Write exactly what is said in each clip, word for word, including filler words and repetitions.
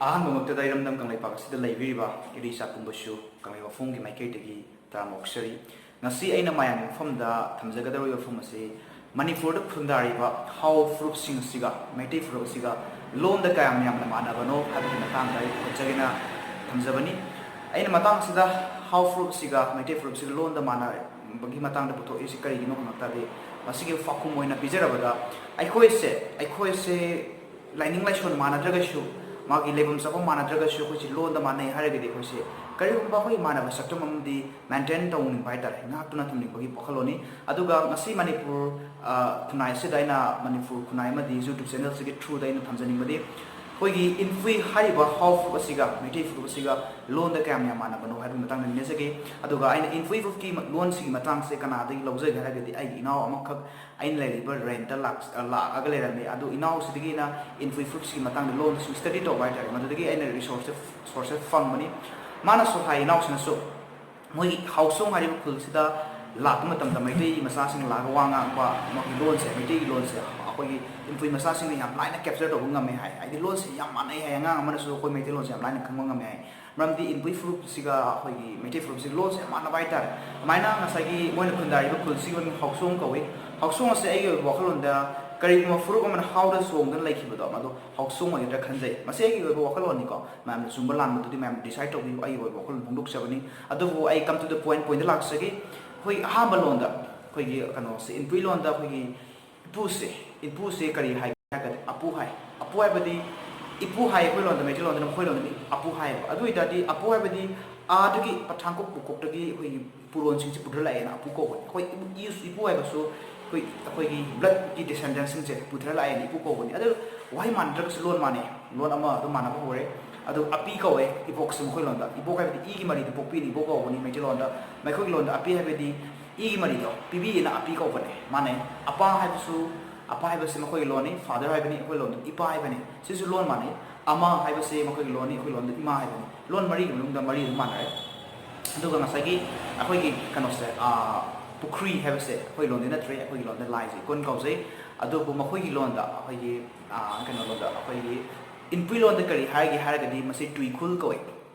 ꯑꯍꯥꯟꯕꯃꯛꯇꯗ ꯏꯔꯝꯗꯝ ꯀꯪꯂꯩꯄꯥꯛ ꯑꯁꯤꯗ ꯂꯩꯕꯤꯔꯤꯕ ꯏꯔꯩꯆꯥ ꯄꯨꯝꯕꯁꯨ ꯀꯪꯂꯩ ꯋꯥꯐꯝꯒꯤ ꯃꯥꯏꯀꯩꯗꯒꯤ ꯇꯔꯥꯝꯅ ꯑꯣꯛꯆꯔꯤ꯫ ꯉꯁꯤ ꯑꯩꯅ ꯃꯌꯥꯝꯒꯤ ꯃꯐꯝꯗ ꯊꯝꯖꯒꯗꯧꯔꯤꯕ ꯋꯥꯐꯝ ꯑꯁꯤ ꯃꯅꯤꯄꯨꯔꯗ ꯈꯨꯟꯗꯥꯔꯤꯕ ꯍꯥꯎ ꯐꯨꯔꯨꯞꯁꯤꯡ ꯑꯁꯤꯒ ꯃꯩꯇꯩ ꯐꯨꯔꯨꯞ ꯑꯁꯤꯒ ꯂꯣꯟꯗ ꯀꯌꯥꯝ ꯌꯥꯝꯅ ꯃꯥꯟꯅꯕꯅꯣ ꯍꯥꯏꯕꯒꯤ ꯃꯇꯥꯡꯗ ꯑꯩ ꯈꯣꯠꯆꯒꯦꯅ ꯊꯝꯖꯕꯅꯤ꯫ ꯑꯩꯅ ꯃꯇꯥꯡ ꯑꯁꯤꯗ ꯍꯥꯎ ꯐꯨꯔꯨꯞ ꯑꯁꯤꯒ ꯃꯩꯇꯩ ꯐꯨꯔꯨꯞ ꯑꯁꯤꯒ ꯂꯣꯟꯗ ꯃꯥꯟꯅꯕꯒꯤ ꯃꯇꯥꯡꯗ ꯄꯨꯊꯣꯛꯏꯁꯤ ꯀꯔꯤꯒꯤꯅꯣ ꯍꯪꯉꯛ ꯇꯥꯔꯗꯤ, ꯃꯁꯤꯒꯤ ꯄꯥꯎꯈꯨꯝ ꯑꯣꯏꯅ ꯄꯤꯖꯔꯕꯗ, ꯑꯩꯈꯣꯏꯁꯦ ꯑꯩꯈꯣꯏꯁꯦ ꯂꯥꯏꯅꯤꯡ ꯂꯥꯏꯁꯣꯟ ꯃꯥꯟꯅꯗ꯭ꯔꯒꯁꯨ, ꯃꯥꯒꯤ ꯂꯩꯐꯝ ꯆꯥꯐꯝ ꯃꯥꯟꯅꯗ꯭ꯔꯒꯁꯨ ꯑꯩꯈꯣꯏꯁꯦ ꯂꯣꯟꯗ ꯃꯥꯟꯅꯩ ꯍꯥꯏꯔꯒꯗꯤ ꯑꯩꯈꯣꯏꯁꯦ ꯀꯔꯤꯒꯨꯝꯕ ꯑꯩꯈꯣꯏ ꯃꯥꯟꯅꯕ ꯁꯛꯇꯝ ꯑꯃꯗꯤ ꯃꯦꯟꯇꯦꯟ ꯇꯧꯅꯤꯡꯕ ꯍꯥꯏꯇꯥꯔꯦ, ꯉꯥꯛꯇꯨꯅ ꯊꯝꯅꯤꯡꯕꯒꯤ ꯋꯥꯈꯜꯂꯣꯟꯅꯤ꯫ ꯑꯗꯨꯒ ꯉꯁꯤ ꯃꯅꯤꯄꯨꯔ, ꯑ, ꯈꯨꯟꯅꯥꯏ ꯑꯁꯤꯗ ꯑꯩꯅ ꯃꯅꯤꯄꯨꯔ ꯈꯨꯟꯅꯥꯏ ꯑꯃꯗꯤ YouTube ꯆꯦꯅꯦꯜꯁꯤꯒꯤ ꯊ꯭ꯔꯨꯗ ꯑꯩꯅ ꯊꯝꯖꯅꯤꯡꯕꯗꯤ, ꯑꯩꯈꯣꯏꯒꯤ ꯏꯟꯄꯨꯏ ꯍꯥꯏꯔꯤꯕ ꯍꯥꯎ ꯐꯨꯔꯨꯞ ꯑꯁꯤꯒ ꯃꯩꯇꯩ ꯐꯨꯔꯨꯞ ꯑꯁꯤꯒ ꯂꯣꯟꯗ ꯀꯌꯥꯝ ꯌꯥꯝ ꯃꯥꯟꯅꯕꯅꯣ ꯍꯥꯏꯕꯒꯤ ꯃꯇꯥꯡꯗ ꯅꯩꯅꯖꯒꯦ꯫ ꯑꯗꯨꯒ ꯑꯩꯅ ꯏꯟꯄꯨꯏ ꯐꯨꯔꯨꯞꯀꯤ ꯂꯣꯟꯁꯤꯒꯤ ꯃꯇꯥꯡꯁꯦ ꯀꯅꯥꯗꯒꯤ ꯂꯧꯖꯒꯦ ꯍꯥꯏꯔꯒꯗꯤ, ꯑꯩꯒꯤ ꯏꯅꯥꯎ ꯑꯃꯈꯛ ꯑꯩꯅ ꯂꯩꯔꯤꯕ ꯔꯦꯟꯠꯇ ꯂꯥꯛ-, ꯂꯥꯛꯑꯒ ꯂꯩꯔꯝꯃꯤ꯫ ꯑꯗꯨ ꯏꯅꯥꯎꯁꯤꯗꯒꯤ ꯑꯩꯅ ꯏꯟꯄꯨꯏ ꯐꯨꯔꯨꯞꯁꯤꯒꯤ ꯃꯇꯥꯡꯗ ꯂꯣꯟꯗ ꯁꯨꯝ ꯁ꯭ꯇꯗꯤ ꯇꯧꯕ ꯍꯥꯏꯇꯥꯔꯦ, ꯃꯗꯨꯗꯒꯤ ꯑꯩꯅ ꯔꯤꯁꯣꯔꯁꯁꯦ, ꯁꯣꯔꯁꯁꯦ ꯐꯪꯕꯅꯤ꯫ ꯃꯥꯅꯁꯨ ꯍꯥꯏ, ꯏꯅꯥꯎꯁꯤꯅꯁꯨ, ꯃꯣꯏꯒꯤ ꯍꯥꯎꯁꯣꯡ ꯍꯥꯏꯔꯤꯕ ꯈꯨꯜꯁꯤꯗ ꯂꯥꯛꯄ ꯃꯇꯝꯗ ꯃꯩꯇꯩ ꯃꯆꯥꯁꯤꯡꯅ ꯂꯥꯛꯑꯒ ꯋꯥ ꯉꯥꯡꯕ, ꯃꯣꯏꯒꯤ ꯂꯣꯟꯁꯦ, ꯃꯩꯇꯩꯒꯤ ꯂꯣꯟꯁꯦ ꯑꯩꯈꯣꯏꯒꯤ ꯏꯟꯄꯨꯏ ꯃꯆꯥꯁꯤꯡꯅ ꯌꯥꯝ ꯂꯥꯏꯅ ꯀꯦꯞꯆꯔ ꯇꯧꯕ ꯉꯝꯃꯦ ꯍꯥꯏ꯫ ꯍꯥꯏꯗꯤ ꯂꯣꯟꯁꯦ ꯌꯥꯝ ꯃꯥꯟꯅꯩ ꯍꯥꯏ, ꯑꯉꯥꯡ ꯑꯃꯅꯁꯨ ꯑꯩꯈꯣꯏ ꯃꯩꯇꯩꯂꯣꯟꯁꯦ ꯌꯥꯝ ꯂꯥꯏꯅ ꯈꯪꯕ ꯉꯝꯃꯦ ꯍꯥꯏ꯫ ꯃꯔꯝꯗꯤ ꯏꯟꯄꯨꯏ ꯐꯨꯔꯨꯞꯁꯤꯒ ꯑꯩꯈꯣꯏꯒꯤ ꯃꯩꯇꯩ ꯐꯨꯔꯨꯞꯁꯤꯒ ꯂꯣꯟꯁꯦ ꯌꯥꯝ ꯃꯥꯟꯅꯕ ꯍꯥꯏꯇꯥꯔꯦ꯫ ꯑꯗꯨꯃꯥꯏꯅ ꯉꯁꯥꯏꯒꯤ ꯃꯣꯏꯅ ꯈꯨꯟꯗꯥꯔꯤꯕ ꯈꯨꯜꯁꯤꯒꯤ ꯃꯃꯤꯡ ꯍꯥꯎꯁꯣꯡ ꯀꯧꯏ꯫ ꯍꯥꯎꯁꯣꯡ ꯑꯁꯦ ꯑꯩꯒꯤ ꯑꯣꯏꯕ ꯋꯥꯈꯜꯂꯣꯟꯗ ꯀꯔꯤꯒꯨꯝꯕ ꯐꯨꯔꯨꯞ ꯑꯃꯅ ꯍꯥꯎꯗ ꯆꯣꯡꯗꯅ ꯂꯩꯈꯤꯕꯗꯣ, ꯃꯗꯨ ꯍꯥꯎꯁꯣꯡ ꯑꯣꯏꯒꯗ꯭ꯔꯥ ꯈꯟꯖꯩ꯫ ꯃꯁꯤ ꯑꯩꯒꯤ ꯑꯣꯏꯕ ꯋꯥꯈꯜꯂꯣꯟꯅꯤꯀꯣ, ꯃꯌꯥꯝꯅ ꯆꯨꯝꯕ ꯂꯥꯟꯕꯗꯨꯗꯤ ꯃꯌꯥꯝꯅ ꯗꯤꯁꯥꯏꯠ ꯇꯧꯕꯤꯌꯨ, ꯑꯩꯒꯤ ꯑꯣꯏꯕ ꯋꯥꯈꯜꯂꯣꯟ ꯐꯣꯡꯗꯣꯛꯆꯕꯅꯤ꯫ ꯑꯗꯨꯕꯨ ꯑꯩ come to the point, ꯄꯣꯏꯟꯠꯇ ꯂꯥꯛꯆꯒꯦ꯫ ꯑꯩꯈꯣꯏꯒꯤ ꯑꯍꯥꯟꯕ ꯂꯣꯟꯗ, ꯑꯩꯈꯣꯏꯒꯤ ꯀꯩꯅꯣꯁꯦ, ꯏꯟꯄꯨꯏ ꯂꯣꯟꯗ ꯑꯩꯈꯣꯏꯒꯤ ꯏꯄꯨꯁꯦ, ꯏꯄꯨꯁꯦ ꯀꯔꯤ ꯍꯥꯏꯒꯦ ꯍꯥꯏꯔꯒꯗꯤ ꯑꯄꯨ ꯍꯥꯏ꯫ ꯑꯄꯨ ꯍꯥꯏꯕꯗꯤ ꯏꯄꯨ ꯍꯥꯏ ꯑꯩꯈꯣꯏ ꯂꯣꯟꯗ, ꯃꯩꯇꯩꯂꯣꯟꯗꯅ, ꯃꯈꯣꯏ ꯂꯣꯟꯗꯗꯤ ꯑꯄꯨ ꯍꯥꯏꯌꯦꯕ꯫ ꯑꯗꯨ ꯑꯣꯏ ꯇꯥꯔꯗꯤ ꯑꯄꯨ ꯍꯥꯏꯕꯗꯤ ꯑꯥꯗꯒꯤ ꯄꯊꯥꯡꯀꯣꯛ ꯄꯨꯀꯣꯛꯇꯒꯤ ꯑꯩꯈꯣꯏꯒꯤ ꯄꯨꯔꯣꯟꯁꯤꯡꯁꯦ ꯄꯨꯊꯔ ꯂꯥꯛꯑꯦꯅ ꯑꯄꯨ ꯀꯧꯕꯅꯤ꯫ ꯑꯩꯈꯣꯏ ꯏꯄꯨ, ꯏꯄꯨ ꯍꯥꯏꯕꯁꯨ ꯑꯩꯈꯣꯏ, ꯑꯩꯈꯣꯏꯒꯤ bloodꯀꯤ descendantꯁꯤꯡꯁꯦ ꯄꯨꯊꯔ ꯂꯥꯛꯑꯦꯅ ꯏꯄꯨ ꯀꯧꯕꯅꯤ꯫ ꯑꯗꯨ ꯋꯥꯍꯩ ꯃꯥꯟꯅꯗ꯭ꯔꯒꯁꯨ ꯂꯣꯟ ꯃꯥꯟꯅꯩ, ꯂꯣꯟ ꯑꯃ ꯑꯗꯨꯝ ꯃꯥꯟꯅꯕ ꯍꯧꯔꯦ꯫ ꯑꯗꯨ ꯑꯄꯤ ꯀꯧꯋꯦ ꯏꯕꯣꯛꯁꯦ ꯃꯈꯣꯏ ꯂꯣꯟꯗ꯫ ꯏꯕꯣꯛ ꯍꯥꯏꯕꯗꯤ ꯏꯒꯤ ꯃꯔꯤꯗꯨ ꯄꯣꯛꯄꯤꯅꯤ, ꯏꯕꯣꯛ ꯀꯧꯕꯅꯤ ꯃꯩꯇꯩꯂꯣꯟꯗ꯫ ꯃꯩꯈꯣꯏꯒꯤ ꯂꯣꯟꯗ ꯑꯄꯤ ꯍꯥꯏꯕꯗꯤ ꯏꯒꯤ ꯃꯔꯤꯗꯣ ꯄꯤꯕꯤꯑꯅ ꯑꯄꯤ ꯀꯧꯕꯅꯦ, ꯃꯥꯟꯅꯩ꯫ ꯑꯄꯥ ꯍꯥꯏꯕꯁꯨ, ꯑꯄꯥ ꯍꯥꯏꯕꯁꯤ ꯃꯈꯣꯏꯒꯤ ꯂꯣꯟꯅꯤ, father ꯍꯥꯏꯕꯅꯤ, ꯑꯩꯈꯣꯏ ꯂꯣꯟꯗ ꯏꯄꯥ ꯍꯥꯏꯕꯅꯤ, ꯁꯤꯁꯨ ꯂꯣꯟ ꯃꯥꯟꯅꯩ꯫ ꯑꯃ ꯍꯥꯏꯕꯁꯤ ꯃꯈꯣꯏꯒꯤ ꯂꯣꯟꯅꯤ, ꯑꯩꯈꯣꯏ ꯂꯣꯟꯗ ꯏꯃꯥ ꯍꯥꯏꯕꯅꯤ꯫ ꯂꯣꯟ ꯃꯔꯤꯒꯤ ꯃꯅꯨꯡꯗ ꯃꯔꯤ ꯑꯗꯨꯝ ꯃꯥꯟꯅꯔꯦ꯫ ꯑꯗꯨꯒ ꯉꯁꯥꯏꯒꯤ ꯑꯩꯈꯣꯏꯒꯤ ꯀꯩꯅꯣꯁꯦ, ꯑꯥ, ꯄꯨꯈ꯭ꯔꯤ ꯍꯥꯏꯕꯁꯦ ꯑꯩꯈꯣꯏ ꯂꯣꯟꯗꯤ ꯅꯠꯇ꯭ꯔꯦ, ꯑꯩꯈꯣꯏꯒꯤ ꯂꯣꯟꯗ ꯂꯥꯏꯁꯦ ꯏꯀꯣꯟ ꯀꯧꯖꯩ꯫ ꯑꯗꯨꯕꯨ ꯃꯈꯣꯏꯒꯤ ꯂꯣꯟꯗ, ꯑꯩꯈꯣꯏꯒꯤ, ꯑꯥ, ꯀꯩꯅꯣ ꯂꯣꯟꯗ, ꯑꯩꯈꯣꯏꯒꯤ ꯏꯟꯄꯨꯏ ꯂꯣꯟꯗ ꯀꯔꯤ ꯍꯥꯏꯒꯦ ꯍꯥꯏꯔꯒꯗꯤ ꯃꯁꯤ ꯇꯨꯏꯈꯨꯜ ꯀꯧꯏ꯫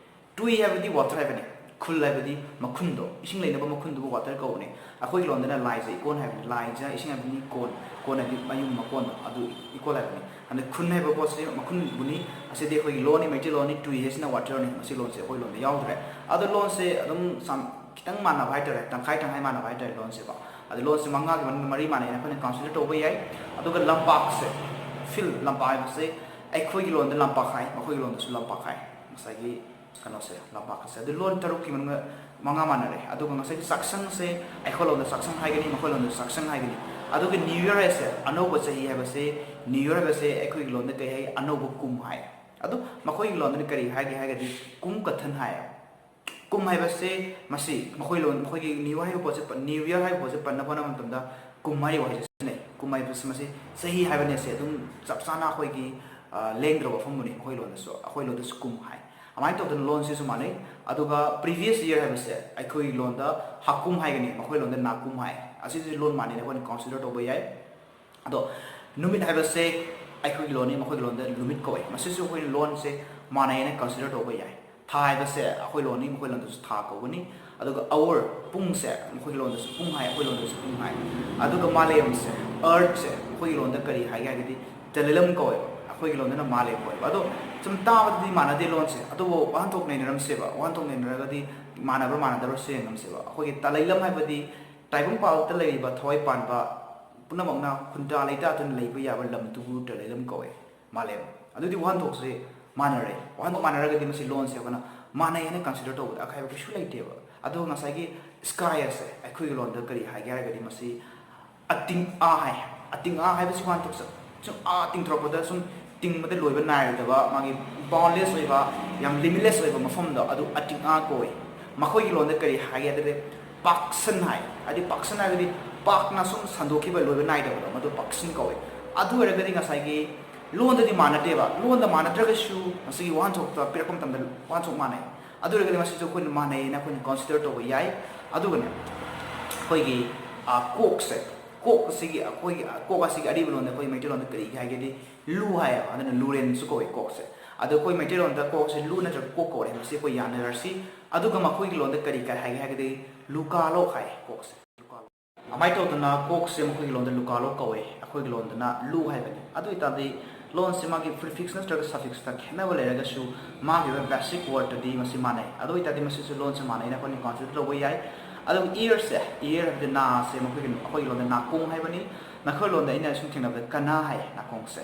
ꯇꯨꯏ ꯍꯥꯏꯕꯗꯤ water ꯍꯥꯏꯕꯅꯤ, ꯈꯨꯜ ꯍꯥꯏꯕꯗꯤ ꯃꯈꯨꯟꯗꯣ, ꯏꯁꯤꯡ ꯂꯩꯅꯕ ꯃꯈꯨꯟꯗꯨꯕꯨ water ꯀꯧꯕꯅꯤ꯫ ꯑꯩꯈꯣꯏꯒꯤ ꯂꯣꯟꯗꯅ ꯂꯥꯏꯖ ꯏꯀꯣꯟ ꯍꯥꯏꯕꯅꯤ, ꯂꯥꯏꯖ ꯏꯁꯤꯡ ꯍꯥꯏꯕꯅꯤ, ꯀꯣꯟ, ꯀꯣꯟ ꯍꯥꯏꯕꯗꯤ ꯃꯌꯨꯝ ꯃꯀꯣꯟꯗꯣ, ꯑꯗꯨ ꯏꯀꯣꯟ ꯍꯥꯏꯕꯅꯤ꯫ ꯑꯗ ꯈꯨꯟ ꯍꯥꯏꯕ ꯄꯣꯠꯁꯤ ꯃꯈꯨꯟꯕꯨꯅꯤ꯫ ꯑꯁꯤꯗꯤ ꯑꯩꯈꯣꯏꯒꯤ ꯂꯣꯟꯅꯤ, ꯃꯩꯇꯩꯂꯣꯟꯅꯤ꯫ ꯇꯨꯏ ꯍꯥꯏꯁꯤꯅ waterꯅꯤ, ꯃꯁꯤ ꯂꯣꯟꯁꯦ ꯑꯩꯈꯣꯏ ꯂꯣꯟꯗ ꯌꯥꯎꯗ꯭ꯔꯦ꯫ ꯑꯗꯣ ꯂꯣꯟꯁꯦ ꯑꯗꯨꯝ ꯁꯝ-, ꯈꯤꯇꯪ ꯃꯥꯟꯅꯕ ꯍꯥꯏꯇꯥꯔꯦ, ꯇꯪꯈꯥꯏ ꯇꯪꯈꯥꯏ ꯃꯥꯟꯅꯕ ꯍꯥꯏꯇꯥꯔꯦ ꯂꯣꯟꯁꯦꯀꯣ꯫ ꯑꯗꯣ ꯂꯣꯟꯁꯦ ꯃꯉꯥꯒꯤ ꯃꯅꯨꯡꯗ ꯃꯔꯤ ꯃꯥꯟꯅꯩꯅ ꯑꯩꯈꯣꯏꯅ consider ꯇꯧꯕ ꯌꯥꯏ꯫ ꯑꯗꯨꯒ ꯂꯝꯄꯥꯛꯁꯦ, field, ꯂꯝꯄꯥꯛ ꯍꯥꯏꯕꯁꯦ ꯑꯩꯈꯣꯏꯒꯤ ꯂꯣꯟꯗ ꯂꯝꯄꯥꯛ ꯍꯥꯏ, ꯃꯈꯣꯏꯒꯤ ꯂꯣꯟꯗꯁꯨ ꯂꯝꯄꯥꯛ ꯍꯥꯏ꯫ ꯉꯁꯥꯏꯒꯤ ꯀꯩꯅꯣꯁꯦ, ꯂꯝꯄꯥꯛ ꯑꯁꯦ꯫ ꯑꯗꯨ ꯂꯣꯟ ꯇꯔꯨꯛꯀꯤ ꯃꯅꯨꯡꯗ ꯃꯉꯥ ꯃꯥꯟꯅꯔꯦ꯫ ꯑꯗꯨꯒ ꯉꯁꯥꯏꯒꯤ ꯆꯥꯛꯁꯪꯁꯦ ꯑꯩꯈꯣꯏ ꯂꯣꯟꯗ ꯆꯥꯛꯁꯪ ꯍꯥꯏꯒꯅꯤ, ꯃꯈꯣꯏ ꯂꯣꯟꯗ ꯆꯥꯛꯁꯪ ꯍꯥꯏꯒꯅꯤ꯫ ꯑꯗꯨꯒ New Year ꯍꯥꯏꯁꯦ, ꯑꯅꯧꯕ ꯆꯍꯤ ꯍꯥꯏꯕꯁꯦ, New Year ꯍꯥꯏꯕꯁꯦ ꯑꯩꯈꯣꯏꯒꯤ ꯂꯣꯟꯗ ꯀꯔꯤ ꯍꯥꯏ? ꯑꯅꯧꯕ ꯀꯨꯝ ꯍꯥꯏ꯫ ꯑꯗꯨ ꯃꯈꯣꯏꯒꯤ ꯂꯣꯟꯗꯅ ꯀꯔꯤ ꯍꯥꯏꯒꯦ ꯍꯥꯏꯔꯒꯗꯤ ꯀꯨꯝ ꯀꯊꯟ ꯍꯥꯏ꯫ ꯀꯨꯝ ꯍꯥꯏꯕꯁꯦ ꯃꯁꯤ ꯃꯈꯣꯏ ꯂꯣꯟ, ꯃꯈꯣꯏꯒꯤ New Year ꯍꯥꯏꯕ ꯄꯣꯠꯁꯦ ꯄ-, New Year ꯍꯥꯏꯕ ꯄꯣꯠꯁꯦ ꯄꯟꯅꯕ ꯍꯣꯠꯅꯕ ꯃꯇꯝꯗ ꯀꯨꯝ ꯍꯥꯏꯔꯤꯕ ꯋꯥꯍꯩꯁꯦ ꯁꯤꯖꯤꯟꯅꯩ꯫ ꯀꯨꯝ ꯍꯥꯏꯕꯁꯤ ꯃꯁꯤ ꯆꯍꯤ ꯍꯥꯏꯕꯅꯦ꯫ ꯁꯦ ꯑꯗꯨꯝ ꯆꯞ ꯆꯥꯅ ꯑꯩꯈꯣꯏꯒꯤ, ꯑ, ꯂꯦꯡꯗ꯭ꯔꯕ ꯋꯥꯐꯝꯕꯨꯅꯤ ꯃꯈꯣꯏ ꯂꯣꯟꯗꯁꯨ, ꯑꯩꯈꯣꯏ ꯂꯣꯟꯗꯁꯨ ꯀꯨꯝ ꯍꯥꯏ꯫ ꯑꯗꯨꯃꯥꯏꯅ ꯇꯧꯗꯅ ꯂꯣꯟꯁꯤꯁꯨ ꯃꯥꯟꯅꯩ꯫ ꯑꯗꯨꯒ previous year ꯍꯥꯏꯕꯁꯦ ꯑꯩꯈꯣꯏꯒꯤ ꯂꯣꯟꯗ ꯍꯥꯀꯨꯝ ꯍꯥꯏꯒꯅꯤ, ꯃꯈꯣꯏ ꯂꯣꯟꯗ ꯅꯥꯀꯨꯝ ꯍꯥꯏ꯫ ꯑꯁꯤꯁꯨ ꯂꯣꯟ ꯃꯥꯟꯅꯩꯅ ꯑꯩꯈꯣꯏꯅ consider ꯇꯧꯕ ꯌꯥꯏ꯫ ꯑꯗꯣ ꯅꯨꯃꯤꯠ ꯍꯥꯏꯕꯁꯦ ꯑꯩꯈꯣꯏꯒꯤ ꯂꯣꯟꯅꯤ, ꯃꯈꯣꯏꯒꯤ ꯂꯣꯟꯗ ꯅꯨꯃꯤꯠ ꯀꯧꯋꯦ꯫ ꯃꯁꯤꯁꯨ ꯑꯩꯈꯣꯏꯅ ꯂꯣꯟꯁꯦ ꯃꯥꯟꯅꯩꯅ consider ꯇꯧꯕ ꯌꯥꯏ꯫ ꯊꯥ ꯍꯥꯏꯕꯁꯦ ꯑꯩꯈꯣꯏ ꯂꯣꯟꯅꯤ, ꯃꯈꯣꯏ ꯂꯣꯟꯗꯁꯨ ꯊꯥ ꯀꯧꯒꯅꯤ꯫ ꯑꯗꯨꯒ hour, ꯄꯨꯡꯁꯦ ꯃꯈꯣꯏꯒꯤ ꯂꯣꯟꯗꯁꯨ ꯄꯨꯡ ꯍꯥꯏ, ꯑꯩꯈꯣꯏ ꯂꯣꯟꯗꯁꯨ ꯄꯨꯡ ꯍꯥꯏ꯫ ꯑꯗꯨꯒ ꯃꯥꯂꯦꯝꯁꯦ, earth ꯁꯦ, ꯃꯈꯣꯏꯒꯤ ꯂꯣꯟꯗ ꯀꯔꯤ ꯍꯥꯏꯒꯦ ꯍꯥꯏꯔꯒꯗꯤ ꯇꯂꯩꯂꯝ ꯀꯧꯋꯦꯕ, ꯑꯩꯈꯣꯏꯒꯤ ꯂꯣꯟꯗꯅ ꯃꯥꯂꯦꯝ ꯀꯧꯋꯦꯕ꯫ ꯑꯗꯣ ꯁꯨꯝ ꯇꯥꯕꯗꯗꯤ ꯃꯥꯟꯅꯗꯦ ꯂꯣꯟꯁꯦ, ꯑꯗꯨꯕꯨ ꯋꯥꯍꯟꯊꯣꯛ ꯅꯩꯅꯔꯝꯁꯦꯕ꯫ ꯋꯥꯍꯟꯊꯣꯛ ꯅꯩꯅꯔꯒꯗꯤ ꯃꯥꯟꯅꯕ꯭ꯔꯥ ꯃꯥꯟꯅꯗꯕ꯭ꯔꯥ ꯁꯨ ꯌꯦꯡꯉꯝꯁꯦꯕ꯫ ꯑꯩꯈꯣꯏꯒꯤ ꯇꯂꯩꯂꯝ ꯍꯥꯏꯕꯗꯤ ꯇꯥꯏꯕꯪꯄꯥꯜꯗ ꯂꯩꯔꯤꯕ ꯊꯋꯥꯏ ꯄꯥꯟꯕ ꯄꯨꯝꯅꯃꯛꯅ ꯈꯨꯟꯗꯥ ꯂꯩꯇꯥꯗꯨꯅ ꯂꯩꯕ ꯌꯥꯕ ꯂꯝꯗꯨꯕꯨ ꯇꯂꯩꯂꯝ ꯀꯧꯋꯦ꯫ ꯃꯥꯂꯦꯝ꯫ ꯑꯗꯨꯗꯤ ꯋꯥꯍꯟꯊꯣꯛꯁꯦ ꯃꯥꯟꯅꯔꯦ꯫ ꯋꯥꯍꯟꯊꯣꯛ ꯃꯥꯟꯅꯔꯒꯗꯤ ꯃꯁꯤ ꯂꯣꯟꯁꯦ ꯑꯩꯈꯣꯏꯅ ꯃꯥꯟꯅꯩ ꯍꯥꯏꯅ consider ꯇꯧꯕꯗ ꯑꯀꯥꯏꯕ ꯀꯩꯁꯨ ꯂꯩꯇꯦꯕ꯫ ꯑꯗꯨꯒ ꯉꯁꯥꯏꯒꯤ sky ꯑꯁꯦ ꯑꯩꯈꯣꯏꯒꯤ ꯂꯣꯟꯗ ꯀꯔꯤ ꯍꯥꯏꯒꯦ ꯍꯥꯏꯔꯒꯗꯤ ꯃꯁꯤ ꯑꯇꯤꯡ ꯑꯥ ꯍꯥꯏ꯫ ꯑꯇꯤꯡ ꯑꯥ ꯍꯥꯏꯕꯁꯤ ꯋꯥꯍꯟꯊꯣꯛꯁꯦ ꯁꯨꯝ ꯑꯥ ꯇꯤꯡꯊꯣꯔꯛꯄꯗ ꯁꯨꯝ ꯇꯤꯡꯕꯗ ꯂꯣꯏꯕ ꯅꯥꯏꯔꯣꯏꯗꯕ, ꯃꯥꯒꯤ boundless ꯑꯣꯏꯕ, ꯌꯥꯝ limitless ꯑꯣꯏꯕ ꯃꯐꯝꯗꯣ ꯑꯗꯨ ꯑꯇꯤꯡ ꯑꯥ ꯀꯧꯏ꯫ ꯃꯈꯣꯏꯒꯤ ꯂꯣꯟꯗ ꯀꯔꯤ ꯍꯥꯏꯒꯦ ꯍꯥꯏꯔꯒꯗꯤ ꯄꯥꯛꯁꯟ ꯍꯥꯏ꯫ ꯍꯥꯏꯗꯤ ꯄꯥꯛꯁꯟ ꯍꯥꯏꯔꯒꯗꯤ ꯄꯥꯛꯅ ꯁꯨꯝ ꯁꯟꯗꯣꯛꯈꯤꯕ ꯂꯣꯏꯕ ꯅꯥꯏꯗꯕꯗꯣ, ꯃꯗꯨ ꯄꯥꯛꯁꯟ ꯀꯧꯏ꯫ ꯑꯗꯨ ꯑꯣꯏꯔꯒꯗꯤ ꯉꯁꯥꯏꯒꯤ ꯂꯣꯟꯗꯗꯤ ꯃꯥꯟꯅꯗꯦꯕ꯫ ꯂꯣꯟꯗ ꯃꯥꯟꯅꯗ꯭ꯔꯒꯁꯨ ꯃꯁꯤꯒꯤ ꯋꯥꯍꯟꯊꯣꯛꯇ ꯄꯤꯔꯛꯄ ꯃꯇꯝꯗ ꯋꯥꯍꯟꯊꯣꯛ ꯃꯥꯟꯅꯩ꯫ ꯑꯗꯨ ꯑꯣꯏꯔꯒꯗꯤ ꯃꯁꯤꯁꯨ ꯑꯩꯈꯣꯏꯅ ꯃꯥꯟꯅꯩꯅ ꯑꯩꯈꯣꯏꯅ consider ꯇꯧꯕ ꯌꯥꯏ꯫ ꯑꯗꯨꯒꯅꯦ, ꯑꯩꯈꯣꯏꯒꯤ, ꯑ, ꯀꯣꯛꯁꯦ, ꯀꯣꯛ ꯑꯁꯤꯒꯤ ꯑꯩꯈꯣꯏꯒꯤ ꯀꯣꯛ ꯑꯁꯤꯒꯤ ꯑꯔꯤꯕ ꯂꯣꯟꯗ ꯑꯩꯈꯣꯏ ꯃꯩꯇꯩꯂꯣꯟꯗ ꯀꯔꯤ ꯍꯥꯏꯒꯦꯗꯤ ꯂꯨ ꯍꯥꯏꯌꯦꯕ, ꯑꯗꯨꯅ ꯂꯨꯔꯦꯟꯁꯨ ꯀꯧꯏ ꯀꯣꯛꯁꯦ꯫ ꯑꯗꯣ ꯑꯩꯈꯣꯏ ꯃꯩꯇꯩꯂꯣꯟꯗ ꯀꯣꯛꯁꯦ ꯂꯨ ꯅꯠꯇ꯭ꯔꯒ ꯀꯣꯛ ꯀꯧꯔꯦ, ꯃꯁꯤ ꯑꯩꯈꯣꯏ ꯌꯥꯅꯔꯁꯤ꯫ ꯑꯗꯨꯒ ꯃꯈꯣꯏꯒꯤ ꯂꯣꯟꯗ ꯀꯔꯤ ꯀꯔꯤ ꯍꯥꯏꯒꯦ ꯍꯥꯏꯒꯗꯤ ꯂꯨꯀꯥꯂꯣꯛ ꯍꯥꯏ ꯀꯣꯛꯁꯦ꯫ ꯑꯗꯨꯃꯥꯏꯅ ꯇꯧꯗꯅ ꯀꯣꯛꯁꯦ ꯃꯈꯣꯏꯒꯤ ꯂꯣꯟꯗ ꯂꯨꯀꯥꯂꯣꯛ ꯀꯧꯋꯦ, ꯑꯩꯈꯣꯏꯒꯤ ꯂꯣꯟꯗꯅ ꯂꯨ ꯍꯥꯏꯕꯅꯤ꯫ ꯑꯗꯨ ꯑꯣꯏꯇꯥꯔꯗꯤ ꯂꯣꯟꯁꯦ ꯃꯥꯒꯤ prefix ꯅꯠꯇ꯭ꯔꯒ suffix ꯇ ꯈꯦꯠꯅꯕ ꯂꯩꯔꯒꯁꯨ ꯃꯥꯒꯤ ꯑꯣꯏꯕ basic word ꯇꯗꯤ ꯃꯁꯤ ꯃꯥꯟꯅꯩ꯫ ꯑꯗꯨ ꯑꯣꯏꯇꯥꯔꯗꯤ ꯃꯁꯤꯁꯨ ꯂꯣꯟꯁꯦ ꯃꯥꯟꯅꯩꯅ ꯑꯩꯈꯣꯏꯅ consider ꯇꯧꯕ ꯌꯥꯏ꯫ ꯑꯗꯨꯒ ear ꯁꯦ, ear ꯍꯥꯏꯕꯗꯤ ꯅꯥꯁꯦ ꯃꯈꯣꯏꯒꯤ, ꯑꯩꯈꯣꯏꯒꯤ ꯂꯣꯟꯗ ꯅꯥꯀꯣꯡ ꯍꯥꯏꯕꯅꯤ, ꯃꯈꯣꯏ ꯂꯣꯟꯗ ꯑꯩꯅ ꯁꯨꯝ ꯊꯦꯡꯅꯕꯗ ꯀꯅꯥ ꯍꯥꯏ ꯅꯥꯀꯣꯡꯁꯦ꯫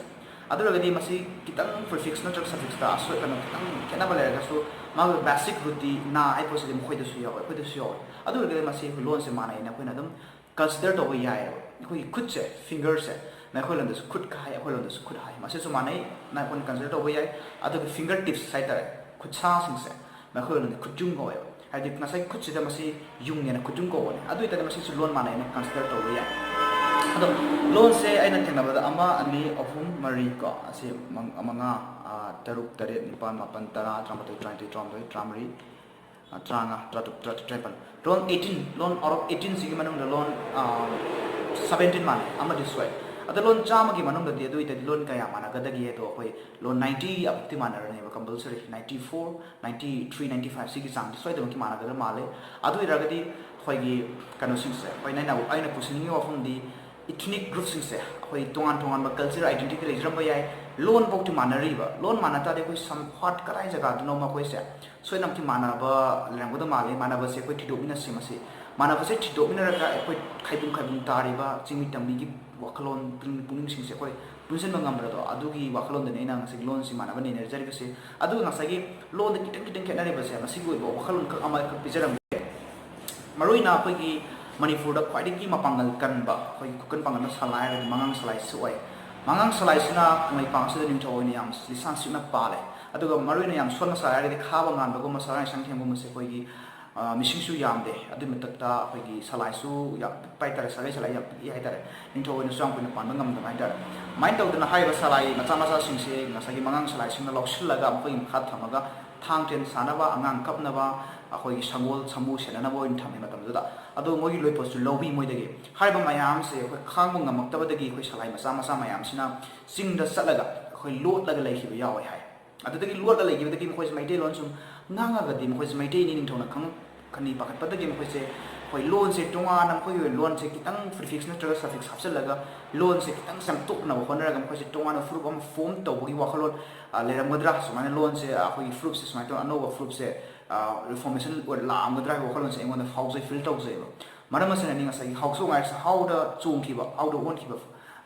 ꯑꯗꯨ ꯑꯣꯏꯔꯒꯗꯤ ꯃꯁꯤ ꯈꯤꯇꯪ prefix ꯅꯠꯇ꯭ꯔꯒ suffix ꯇ ꯑꯁꯣꯏ ꯀꯩꯅꯣ ꯈꯤꯇꯪ ꯈꯦꯠꯅꯕ ꯂꯩꯔꯒꯁꯨ ꯃꯥꯒꯤ basic root ꯇꯤ ꯅꯥ ꯍꯥꯏ ꯄꯣꯠꯁꯤꯗꯤ ꯃꯈꯣꯏꯗꯁꯨ ꯌꯥꯎꯋꯦ, ꯑꯩꯈꯣꯏꯗꯁꯨ ꯌꯥꯎꯋꯦ꯫ ꯑꯗꯨ ꯑꯣꯏꯔꯒꯗꯤ ꯃꯁꯤ ꯂꯣꯟꯁꯦ ꯃꯥꯟꯅꯩꯅ ꯑꯩꯈꯣꯏꯅ ꯑꯗꯨꯝ consider ꯇꯧꯕ ꯌꯥꯏꯑꯕ꯫ ꯑꯩꯈꯣꯏꯒꯤ ꯈꯨꯠꯁꯦ, finger ꯁꯦ, ꯃꯈꯣꯏ ꯂꯣꯟꯗꯁꯨ ꯈꯨꯠ ꯍꯥꯏ, ꯑꯩꯈꯣꯏ ꯂꯣꯟꯗꯁꯨ ꯈꯨꯠ ꯍꯥꯏ, ꯃꯁꯤꯁꯨ ꯃꯥꯟꯅꯩ꯫ ꯅ ꯑꯩꯈꯣꯏꯅ consider ꯇꯧꯕ ꯌꯥꯏ꯫ ꯑꯗꯨꯒ finger tips ꯍꯥꯏꯇꯥꯔꯦ, ꯈꯨꯠꯁꯥꯁꯤꯡꯁꯦ, ꯃꯈꯣꯏ ꯂꯣꯟꯗ ꯈꯨꯠꯌꯨꯡ ꯀꯧꯋꯦꯕ꯫ ꯍꯥꯏꯗꯤ ꯉꯁꯥꯏꯒꯤ ꯈꯨꯠꯁꯤꯗ ꯃꯁꯤ ꯌꯨꯡꯉꯦꯅ ꯈꯨꯠꯌꯨꯡ ꯀꯧꯕꯅꯦ꯫ ꯑꯗꯨ ꯑꯣꯏꯇꯥꯔꯗꯤ ꯃꯁꯤꯁꯨ ꯂꯣꯟ ꯃꯥꯟꯅꯩꯅ consider ꯇꯧꯕ ꯌꯥꯏ꯫ ꯑꯗꯣ ꯂꯣꯟꯁꯦ ꯑꯩꯅ ꯊꯦꯡꯅꯕꯗ ꯑꯃ, ꯑꯅꯤ, ꯑꯍꯨꯝ, ꯃꯔꯤ ꯀꯣ, ꯑꯁꯤ ꯃꯪ-, ꯃꯉꯥ, ꯑꯥ, ꯇꯔꯨꯛ, ꯇꯔꯦꯠ, ꯅꯤꯄꯥꯜ, ꯃꯥꯄꯜ, ꯇꯔꯥ, ꯇꯔꯥꯃꯥꯊꯣꯏ, ꯇꯔꯥꯅꯤꯊꯣꯏ, ꯇꯔꯥꯍꯨꯝꯗꯣꯏ, ꯇꯔꯥꯃꯔꯤ, ꯑ, ꯇꯔꯥꯃꯉꯥ, ꯇꯔꯥꯇꯔꯨꯛ, ꯇꯔꯥꯇꯔꯦꯠ, ꯇꯔꯥꯅꯤꯄꯥꯜ꯫ ꯂꯣꯟ eighteen, loan out of eighteen ꯁꯤꯒꯤ ꯃꯅꯨꯡꯗ ꯂꯣꯟ, ꯑ, seventeen ꯃꯥꯟꯅꯩ, ꯑꯃꯗꯤ ꯁꯣꯏ꯫ ꯑꯗꯣ ꯂꯣꯟ ꯆꯥꯝꯃꯒꯤ ꯃꯅꯨꯡꯗꯗꯤ ꯑꯗꯨ ꯑꯣꯏꯇꯥꯔꯗꯤ ꯂꯣꯟ ꯀꯌꯥ ꯃꯥꯟꯅꯒꯗꯒꯦ ꯍꯥꯏꯗꯣ ꯑꯩꯈꯣꯏ ꯂꯣꯟ ninety ꯑꯕꯨꯛꯇꯤ ꯃꯥꯟꯅꯔꯅꯦꯕ, compulsory ninety four, ninety three, ninety five ꯁꯤꯒꯤ ꯆꯥꯡꯗꯤ ꯁꯣꯏꯗꯅꯃꯛꯀꯤ ꯃꯥꯟꯅꯒꯗꯕ ꯃꯥꯜꯂꯦ꯫ ꯑꯗꯨ ꯑꯣꯏꯔꯒꯗꯤ ꯑꯩꯈꯣꯏꯒꯤ ꯀꯩꯅꯣꯁꯤꯡꯁꯦ, ꯑꯩꯈꯣꯏꯅ, ꯑꯩꯅ, ꯑꯩꯅ ꯄꯨꯁꯤꯟꯅꯤꯡꯉꯤꯕ ꯋꯥꯐꯝꯗꯤ ethnic group ꯁꯤꯡꯁꯦ ꯑꯩꯈꯣꯏ ꯇꯣꯉꯥꯟ ꯇꯣꯉꯥꯟꯕ cultural identity ꯂꯩꯖꯔꯝꯕ ꯌꯥꯏ, ꯂꯣꯟ ꯐꯥꯎꯗꯤ ꯃꯥꯟꯅꯔꯤꯕ, ꯂꯣꯟ ꯃꯥꯟꯅ ꯇꯥꯔꯗꯤ ꯑꯩꯈꯣꯏ somewhat ꯀꯗꯥꯏ ꯖꯒꯥꯗꯅꯣ ꯃꯈꯣꯏꯁꯦ ꯁꯣꯏꯗꯅꯃꯛꯀꯤ ꯃꯥꯟꯅꯕ ꯂꯩꯔꯝꯒꯗꯕ ꯃꯥꯜꯂꯤ꯫ ꯃꯥꯟꯅꯕꯁꯦ ꯑꯩꯈꯣꯏ ꯊꯤꯗꯣꯛꯃꯤꯟꯅꯁꯤ꯫ ꯃꯁꯤ ꯃꯥꯟꯅꯕꯁꯦ ꯊꯤꯗꯣꯛꯃꯤꯟꯅꯔꯒ ꯑꯩꯈꯣꯏ ꯈꯥꯏꯕꯨꯡ ꯈꯥꯏꯕꯨꯡ ꯇꯥꯔꯤꯕ ꯆꯤꯡꯃꯤ ꯇꯝꯃꯤꯒꯤ ꯋꯥꯈꯜꯂꯣꯟ, ꯄꯨꯛꯅꯤꯡ, ꯄꯨꯛꯅꯤꯡꯁꯤꯡꯁꯦ ꯑꯩꯈꯣꯏ ꯄꯨꯟꯁꯤꯟꯕ ꯉꯝꯕꯗꯣ, ꯑꯗꯨꯒꯤ ꯋꯥꯈꯜꯂꯣꯟꯗꯅꯤ ꯑꯩꯅ ꯉꯁꯥꯏꯒꯤ ꯂꯣꯟꯁꯤ ꯃꯥꯟꯅꯕ ꯅꯩꯅꯖꯔꯤꯕꯁꯦ꯫ ꯑꯗꯨꯒ ꯉꯁꯥꯏꯒꯤ ꯂꯣꯟꯗ ꯈꯤꯇꯪ ꯈꯤꯇꯪ ꯈꯦꯠꯅꯔꯤꯕꯁꯦ, ꯃꯁꯤꯒꯤ ꯑꯣꯏꯕ ꯋꯥꯈꯜꯂꯣꯟ ꯈꯛ ꯑꯃꯈꯛ ꯄꯤꯖꯔꯝꯒꯦ꯫ ꯃꯔꯨꯑꯣꯏꯅ ꯑꯩꯈꯣꯏꯒꯤ ꯃꯅꯤꯄꯨꯔꯗ ꯈ꯭ꯋꯥꯏꯗꯒꯤ ꯃꯄꯥꯡꯒꯜ ꯀꯟꯕ, ꯑꯩꯈꯣꯏꯒꯤ ꯈꯨꯀꯟ ꯄꯥꯡꯒꯟꯕ ꯁꯂꯥꯏ ꯍꯥꯏꯔꯒꯗꯤ ꯃꯉꯥꯡ ꯁꯂꯥꯏꯁꯨ ꯑꯣꯏ꯫ ꯃꯉꯥꯡ ꯁꯂꯥꯏꯁꯤꯅ ꯀꯪꯂꯩꯄꯥꯛ ꯑꯁꯤꯗ ꯅꯤꯡꯊꯧ ꯑꯣꯏꯅ ꯌꯥꯝ ꯂꯤꯁꯥꯡ ꯁꯤꯠꯅ ꯄꯥꯜꯂꯦ꯫ ꯑꯗꯨꯒ ꯃꯔꯨꯑꯣꯏꯅ ꯌꯥꯝ ꯁꯣꯟꯕ ꯁꯂꯥꯏ ꯍꯥꯏꯔꯒꯗꯤ ꯈꯥꯕ ꯉꯥꯟꯕꯒꯨꯝꯕ ꯁꯂꯥꯏ ꯁꯪꯊꯦꯝꯒꯨꯝꯕꯁꯦ ꯑꯩꯈꯣꯏꯒꯤ, ꯑ, ꯃꯤꯁꯤꯡꯁꯨ ꯌꯥꯝꯗꯦ꯫ ꯑꯗꯨꯒꯤ ꯃꯊꯛꯇ ꯑꯩꯈꯣꯏꯒꯤ ꯁꯂꯥꯏꯁꯨ ꯌꯥꯝ ꯄꯤꯛꯄ ꯍꯥꯏꯇꯥꯔꯦ, ꯁꯂꯥꯏ, ꯁꯂꯥꯏ ꯌꯥꯝ ꯄꯤꯛꯏ ꯍꯥꯏꯇꯥꯔꯦ꯫ ꯅꯤꯡꯊꯧ ꯑꯣꯏꯅꯁꯨ ꯌꯥꯝ ꯀꯨꯏꯅ ꯄꯥꯟꯕ ꯉꯝꯗꯕ ꯍꯥꯏꯇꯥꯔꯦ꯫ ꯑꯗꯨꯃꯥꯏꯅ ꯇꯧꯗꯅ ꯍꯥꯏꯔꯤꯕ ꯁꯂꯥꯏ ꯃꯆꯥ ꯃꯆꯥꯁꯤꯡꯁꯦ ꯉꯁꯥꯏꯒꯤ ꯃꯉꯥꯡ ꯁꯂꯥꯏꯁꯤꯡꯅ ꯂꯧꯁꯤꯜꯂꯒ ꯃꯈꯣꯏꯒꯤ ꯃꯈꯥ ꯊꯝꯃꯒ ꯊꯥꯡ ꯇꯦꯟ ꯁꯥꯟꯅꯕ, ꯑꯉꯥꯡ ꯀꯞꯅꯕ, ꯑꯩꯈꯣꯏꯒꯤ ꯁꯪꯒꯣꯜ ꯁꯥꯃꯨ ꯁꯦꯟꯅꯅꯕ ꯑꯣꯏꯅ ꯊꯝꯃꯤ ꯃꯇꯝꯗꯨꯗ꯫ ꯑꯗꯣ ꯃꯣꯏꯒꯤ ꯂꯣꯏꯄꯣꯠꯁꯨ ꯂꯧꯕꯤ ꯃꯣꯏꯗꯒꯤ꯫ ꯍꯥꯏꯔꯤꯕ ꯃꯌꯥꯝꯁꯦ ꯑꯩꯈꯣꯏ ꯈꯥꯡꯕ ꯉꯝꯃꯛꯇꯕꯗꯒꯤ ꯑꯩꯈꯣꯏ ꯁꯂꯥꯏ ꯃꯆꯥ ꯃꯆꯥ ꯃꯌꯥꯝꯁꯤꯅ ꯆꯤꯡꯗ ꯆꯠꯂꯒ ꯑꯩꯈꯣꯏ ꯂꯣꯠꯂꯒ ꯂꯩꯈꯤꯕ ꯌꯥꯎꯋꯦ ꯍꯥꯏ꯫ ꯑꯗꯨꯗꯒꯤ ꯂꯣꯠꯂ ꯂꯩꯈꯤꯕꯗꯒꯤ ꯃꯈꯣꯏꯁꯦ ꯃꯩꯇꯩꯂꯣꯟ ꯁꯨꯝ ꯉꯥꯡꯉꯒꯗꯤ ꯃꯈꯣꯏꯁꯦ ꯃꯩꯇꯩꯅꯤ ꯅꯤꯡꯊꯧꯅ ꯈꯪꯉꯛꯀꯅꯤ ꯄꯥꯈꯠꯄꯗꯒꯤ ꯃꯈꯣꯏꯁꯦ ꯑꯩꯈꯣꯏ ꯂꯣꯟꯁꯦ ꯇꯣꯉꯥꯟꯅ ꯃꯈꯣꯏꯒꯤ ꯑꯣꯏꯕ ꯂꯣꯟꯁꯦ ꯈꯤꯇꯪ prefix ꯅꯠꯇ꯭ꯔꯒ suffix ꯍꯥꯞꯆꯤꯜꯂꯒ ꯂꯣꯟꯁꯦ ꯈꯤꯇꯪ ꯁꯦꯝꯗꯣꯛꯅꯕ ꯍꯣꯠꯅꯔꯒ ꯃꯈꯣꯏꯁꯦ ꯇꯣꯉꯥꯟꯅ ꯐꯨꯔꯨꯞ ꯑꯃ form ꯇꯧꯕꯒꯤ ꯋꯥꯈꯜꯂꯣꯟ, ꯑ, ꯂꯩꯔꯝꯒꯗ꯭ꯔꯥ? ꯁꯨꯃꯥꯏꯅ ꯂꯣꯟꯁꯦ, ꯑ, ꯑꯩꯈꯣꯏꯒꯤ ꯐꯨꯔꯨꯞꯁꯦ ꯁꯨꯃꯥꯏꯅ ꯇꯧꯔꯒ ꯑꯅꯧꯕ ꯐꯨꯔꯨꯞꯁꯦ, ꯑ, reformation ꯑꯣꯏꯅ ꯂꯥꯛꯑꯝꯒꯗ꯭ꯔꯥ ꯍꯥꯏꯕ ꯋꯥꯈꯜꯂꯣꯟꯁꯦ ꯑꯩꯉꯣꯟꯗ ꯐꯥꯎꯖꯩ, feel ꯇꯧꯖꯩꯕ꯫ ꯃꯔꯝ ꯑꯁꯤꯅꯅꯤ ꯉꯁꯥꯏꯒꯤ ꯍꯥꯎꯁꯣꯡ ꯍꯥꯏꯔꯤꯁꯦ ꯍꯥꯎꯗ ꯆꯣꯡꯈꯤꯕ, ꯍꯥꯎꯗ ꯑꯣꯟꯈꯤꯕ,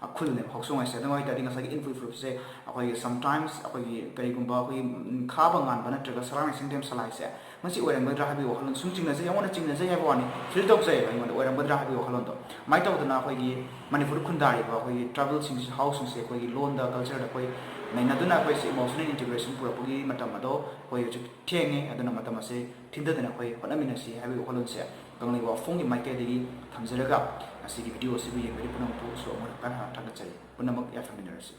ꯑ, ꯈꯨꯜꯅꯦꯕ ꯍꯥꯎꯁꯣꯡ ꯍꯥꯏꯁꯦ꯫ ꯑꯗꯨ ꯑꯣꯏꯇꯥꯔꯗꯤ ꯉꯁꯥꯏꯒꯤ ꯏꯟꯄꯨꯏ ꯐꯨꯔꯨꯞꯁꯦ ꯑꯩꯈꯣꯏꯒꯤ sometimes ꯑꯩꯈꯣꯏꯒꯤ ꯀꯔꯤꯒꯨꯝꯕ ꯑꯩꯈꯣꯏꯒꯤ, ꯎꯝ, ꯈꯥꯕ ꯉꯥꯟꯕ ꯅꯠꯇ꯭ꯔꯒ ꯁꯂꯥꯡ ꯁꯤꯡꯗꯦꯝ ꯁꯂꯥꯏꯁꯦ ꯃꯁꯤ ꯑꯣꯏꯔꯝꯒꯗ꯭ꯔꯥ ꯍꯥꯏꯕꯒꯤ ꯋꯥꯈꯜꯂꯣꯟ ꯁꯨꯝ ꯆꯤꯡꯅꯖꯩ, ꯑꯩꯉꯣꯟꯗ ꯆꯤꯡꯅꯖꯩ ꯍꯥꯏꯕ ꯋꯥꯅꯤ, feel ꯇꯧꯖꯩꯌꯦꯕ ꯑꯩꯉꯣꯟꯗ ꯑꯣꯏꯔꯝꯒꯗ꯭ꯔꯥ ꯍꯥꯏꯕꯒꯤ ꯋꯥꯈꯜꯂꯣꯟꯗꯣ꯫ ꯑꯗꯨꯃꯥꯏꯅ ꯇꯧꯗꯅ ꯑꯩꯈꯣꯏꯒꯤ ꯃꯅꯤꯄꯨꯔꯗ ꯈꯨꯟꯗꯥꯔꯤꯕ ꯑꯩꯈꯣꯏꯒꯤ tribalꯁꯤꯡꯁꯤ, ꯍꯥꯎꯁꯤꯡꯁꯦ ꯑꯩꯈꯣꯏꯒꯤ ꯂꯣꯟꯗ, cultureꯗ ꯑꯩꯈꯣꯏ ꯅꯩꯅꯗꯨꯅ ꯑꯩꯈꯣꯏꯁꯦ emotional integration ꯄꯨꯔꯛꯄꯒꯤ ꯃꯇꯝ ꯑꯗꯣ ꯑꯩꯈꯣꯏ ꯍꯧꯖꯤꯛ ꯊꯦꯡꯉꯦ꯫ ꯑꯗꯨꯅ ꯃꯇꯝ ꯑꯁꯦ ꯊꯤꯟꯊꯗꯅ ꯑꯩꯈꯣꯏ ꯍꯣꯠꯅꯃꯤꯟꯅꯁꯤ ꯍꯥꯏꯕꯒꯤ ꯋꯥꯈꯜꯂꯣꯟꯁꯦ ꯀꯪꯂꯩ ꯋꯥꯐꯝꯒꯤ ꯃꯥꯏꯀꯩꯗꯒꯤ ꯊꯝꯖꯔꯒ ꯉꯁꯤꯒꯤ video ꯑꯁꯤꯕꯨ ꯌꯦꯡꯕꯤꯔꯤꯕ ꯄꯨꯝꯅꯃꯛꯄꯨꯁꯨ ꯑꯃꯨꯛ ꯍꯟꯅ ꯊꯥꯒꯠꯆꯔꯤ꯫ ꯄꯨꯝꯅꯃꯛ ꯌꯥꯏꯐꯃꯤꯟꯅꯔꯁꯤ꯫